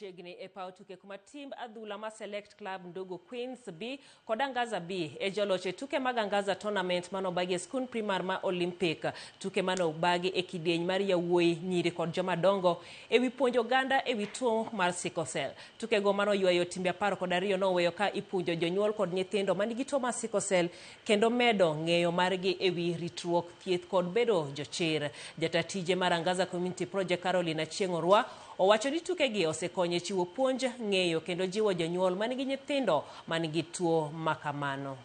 Machiegni e paw tuke kuma timb adhula ma Select Club Ndugu Queens B kod Angaza B e joloch e tuke mag Angaza Tournament manobagi e skund primar ma Olympic. Tuke manobagi e kidieny mar yawuoyi, nyiri kod jomadongo e wi puonjo oganda e wi tuo mar sickle cell. Tukego manoywayo timbe 12 noweyo ka ipuonjo jonyuol kod nyithindo manigi tuo mar sickle cell kendo medo ng'eyo margi e wi ritruok, thieth kod bedo jochir. Jata tije mar Angaza Community Project Caroline Achieng' Orwa owacho ni tukegi osekonyo e chiwo puonj, ng'eyo kendo jiwo jonyuol manigi nyithindo manigi tuo makamano.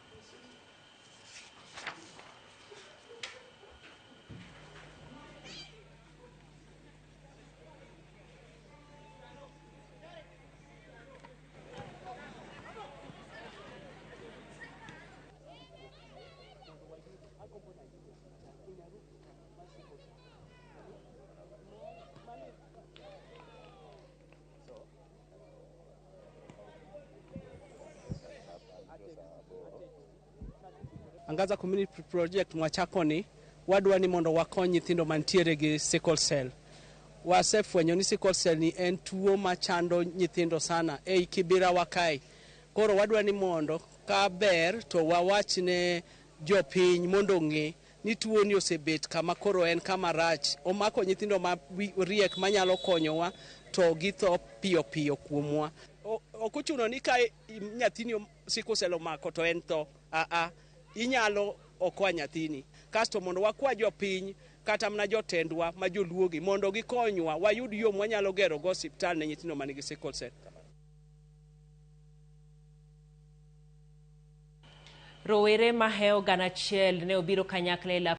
Angaza Community Project mwachako ni wadwa ni mondo wakony nyithindo mantiere gi sickle cell. Wasefwenyo ni sickle cell ni en tuo machando nyithindo sana ei Kibera wa kae. Koro wadwa ni mondo ka ber to wawach ne jopiny mondo ong'e ni tuo ni osebet kama koro en kama rach. Omako nyithindo ma riek manyalo konyowa to githo piyo piyo kuomwa. Ok ochuno ni ka nyathini sickle cell omako to en tho. Aa, inyalo okwa nyathini. Kasto mondo wakwa jopiny kata mana jotendwa ma joluogi mondo gikonywa wayud yo mwanyalo gero go osiptal ne nyithindo manigi sickle cell. Rowere maheo 1,000 ne obiro kanyakla e lap